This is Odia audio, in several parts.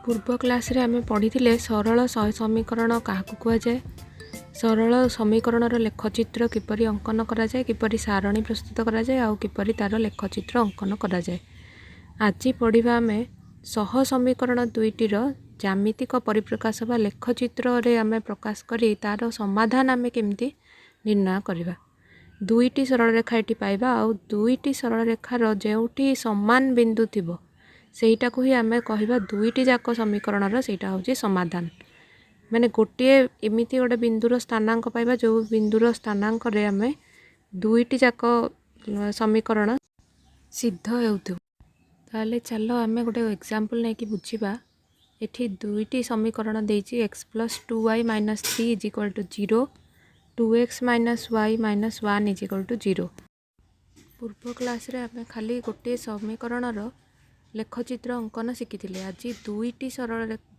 ପୂର୍ବ କ୍ଲାସ୍ରେ ଆମେ ପଢ଼ିଥିଲେ ସରଳ ସମୀକରଣ କାହାକୁ କୁହାଯାଏ, ସରଳ ସମୀକରଣର ଲେଖଚିତ୍ର କିପରି ଅଙ୍କନ କରାଯାଏ, କିପରି ସାରଣୀ ପ୍ରସ୍ତୁତ କରାଯାଏ ଆଉ କିପରି ତା'ର ଲେଖଚିତ୍ର ଅଙ୍କନ କରାଯାଏ। ଆଜି ପଢ଼ିବା ଆମେ ସହ ସମୀକରଣ ଦୁଇଟିର ଜ୍ୟାମିତିକ ପରିପ୍ରକାଶ ବା ଲେଖଚିତ୍ରରେ ଆମେ ପ୍ରକାଶ କରି ତା'ର ସମାଧାନ ଆମେ କେମିତି ନିର୍ଣ୍ଣୟ କରିବା। ଦୁଇଟି ସରଳରେଖା ଏଠି ପାଇବା ଆଉ ଦୁଇଟି ସରଳରେଖାର ଯେଉଁଠି ସମାନ ବିନ୍ଦୁ ଥିବ, ସେଇଟାକୁ ହିଁ ଆମେ କହିବା ଦୁଇଟି ଯାକ ସମୀକରଣର ସେଇଟା ହେଉଛି ସମାଧାନ। ମାନେ ଗୋଟିଏ ଏମିତି ଗୋଟେ ବିନ୍ଦୁର ସ୍ଥାନାଙ୍କ ପାଇବା, ଯେଉଁ ବିନ୍ଦୁର ସ୍ଥାନାଙ୍କରେ ଆମେ ଦୁଇଟି ଯାକ ସମୀକରଣ ସିଦ୍ଧ ହେଉଥିବ। ତାହେଲେ ଚାଲ ଆମେ ଗୋଟେ ଏକ୍ଜାମ୍ପଲ୍ ନେଇକି ବୁଝିବା। ଏଠି ଦୁଇଟି ସମୀକରଣ ଦେଇଛି: x plus two y minus three is equal to 0, two x minus y minus 1 is equal to 0। ପୂର୍ବ କ୍ଲାସ୍ରେ ଆମେ ଖାଲି ଗୋଟିଏ ସମୀକରଣର ଲେଖଚିତ୍ର ଅଙ୍କନ ଶିଖିଥିଲେ। ଆଜି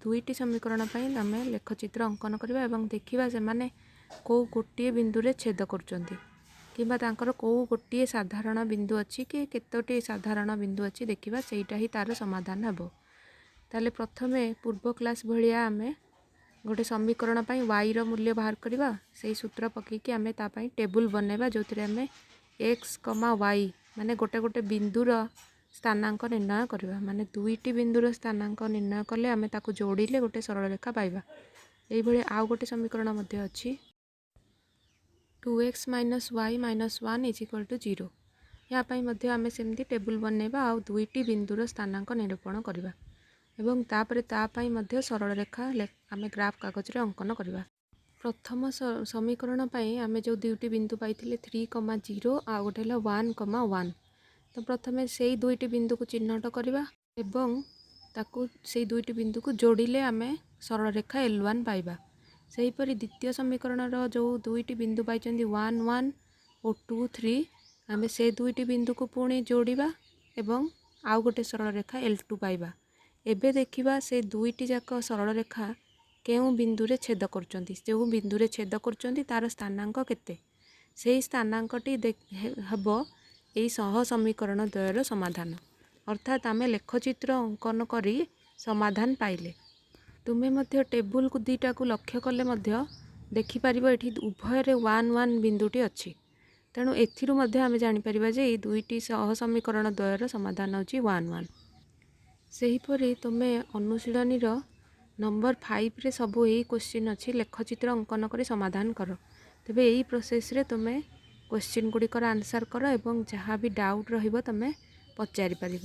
ଦୁଇଟି ସମୀକରଣ ପାଇଁ ଆମେ ଲେଖଚିତ୍ର ଅଙ୍କନ କରିବା ଏବଂ ଦେଖିବା ସେମାନେ କେଉଁ ଗୋଟିଏ ବିନ୍ଦୁରେ ଛେଦ କରୁଛନ୍ତି କିମ୍ବା ତାଙ୍କର କେଉଁ ଗୋଟିଏ ସାଧାରଣ ବିନ୍ଦୁ ଅଛି କି କେତୋଟି ସାଧାରଣ ବିନ୍ଦୁ ଅଛି ଦେଖିବା। ସେଇଟା ହିଁ ତା'ର ସମାଧାନ ହେବ। ତାହେଲେ ପ୍ରଥମେ ପୂର୍ବ କ୍ଲାସ୍ ଭଳିଆ ଆମେ ଗୋଟେ ସମୀକରଣ ପାଇଁ ୱାଇର ମୂଲ୍ୟ ବାହାର କରିବା। ସେଇ ସୂତ୍ର ପକାଇକି ଆମେ ତା ପାଇଁ ଟେବୁଲ୍ ବନେଇବା, ଯେଉଁଥିରେ ଆମେ ଏକ୍ସ କମା ୱାଇ ମାନେ ଗୋଟେ ଗୋଟେ ବିନ୍ଦୁର ସ୍ଥାନାଙ୍କ ନିର୍ଣ୍ଣୟ କରିବା। ମାନେ ଦୁଇଟି ବିନ୍ଦୁର ସ୍ଥାନାଙ୍କ ନିର୍ଣ୍ଣୟ କଲେ ଆମେ ତାକୁ ଯୋଡ଼ିଲେ ଗୋଟେ ସରଳ ରେଖା ପାଇବା। ଏଇଭଳି ଆଉ ଗୋଟେ ସମୀକରଣ ମଧ୍ୟ ଅଛି, two x minus y minus 1 is equal to 0। ୟା ପାଇଁ ମଧ୍ୟ ଆମେ ସେମିତି ଟେବୁଲ୍ ବନେଇବା ଆଉ ଦୁଇଟି ବିନ୍ଦୁର ସ୍ଥାନାଙ୍କ ନିରୂପଣ କରିବା ଏବଂ ତାପରେ ତା ପାଇଁ ମଧ୍ୟ ସରଳ ରେଖା ଆମେ ଗ୍ରାଫ୍ କାଗଜରେ ଅଙ୍କନ କରିବା। ପ୍ରଥମ ସମୀକରଣ ପାଇଁ ଆମେ ଯେଉଁ ଦୁଇଟି ବିନ୍ଦୁ ପାଇଥିଲେ, ଥ୍ରୀ କମା ଜିରୋ ଆଉ ଗୋଟେ ହେଲା ୱାନ୍ କମା ୱାନ୍, ତ ପ୍ରଥମେ ସେଇ ଦୁଇଟି ବିନ୍ଦୁକୁ ଚିହ୍ନଟ କରିବା ଏବଂ ତାକୁ ସେଇ ଦୁଇଟି ବିନ୍ଦୁକୁ ଯୋଡ଼ିଲେ ଆମେ ସରଳ ରେଖା ଏଲ୍ ୱାନ୍ ପାଇବା। ସେହିପରି ଦ୍ୱିତୀୟ ସମୀକରଣର ଯେଉଁ ଦୁଇଟି ବିନ୍ଦୁ ପାଇଛନ୍ତି, ୱାନ୍ ୱାନ୍ ଓ ଟୁ ଥ୍ରୀ, ଆମେ ସେ ଦୁଇଟି ବିନ୍ଦୁକୁ ପୁଣି ଯୋଡ଼ିବା ଏବଂ ଆଉ ଗୋଟେ ସରଳ ରେଖା ଏଲ୍ ଟୁ ପାଇବା। ଏବେ ଦେଖିବା ସେ ଦୁଇଟି ଯାକ ସରଳ ରେଖା କେଉଁ ବିନ୍ଦୁରେ ଛେଦ କରୁଛନ୍ତି। ଯେଉଁ ବିନ୍ଦୁରେ ଛେଦ କରୁଛନ୍ତି, ତା'ର ସ୍ଥାନାଙ୍କ କେତେ? ସେଇ ସ୍ଥାନାଙ୍କଟି ହେବ ଏଇ ସହ ସମୀକରଣ ଦ୍ୱୟର ସମାଧାନ। ଅର୍ଥାତ୍ ଆମେ ଲେଖଚିତ୍ର ଅଙ୍କନ କରି ସମାଧାନ ପାଇଲେ। ତୁମେ ମଧ୍ୟ ଟେବୁଲକୁ ଦୁଇଟାକୁ ଲକ୍ଷ୍ୟ କଲେ ମଧ୍ୟ ଦେଖିପାରିବ, ଏଠି ଉଭୟରେ ୱାନ୍ ୱାନ୍ ବିନ୍ଦୁଟି ଅଛି। ତେଣୁ ଏଥିରୁ ମଧ୍ୟ ଆମେ ଜାଣିପାରିବା ଯେ ଏଇ ଦୁଇଟି ସହ ସମୀକରଣ ଦ୍ୱୟର ସମାଧାନ ହେଉଛି ୱାନ୍ ୱାନ୍। ସେହିପରି ତୁମେ ଅନୁଶୀଳନୀର ନମ୍ବର 5ରେ ସବୁ ଏଇ କୋଶ୍ଚିନ୍ ଅଛି, ଲେଖଚିତ୍ର ଅଙ୍କନ କରି ସମାଧାନ କର। ତେବେ ଏଇ ପ୍ରୋସେସ୍ରେ ତୁମେ କୋଶ୍ଚିନ୍ ଗୁଡ଼ିକର ଆନ୍ସର୍ କର ଏବଂ ଯାହା ବି ଡାଉଟ୍ ରହିବ, ତୁମେ ପଚାରି ପାରିବ।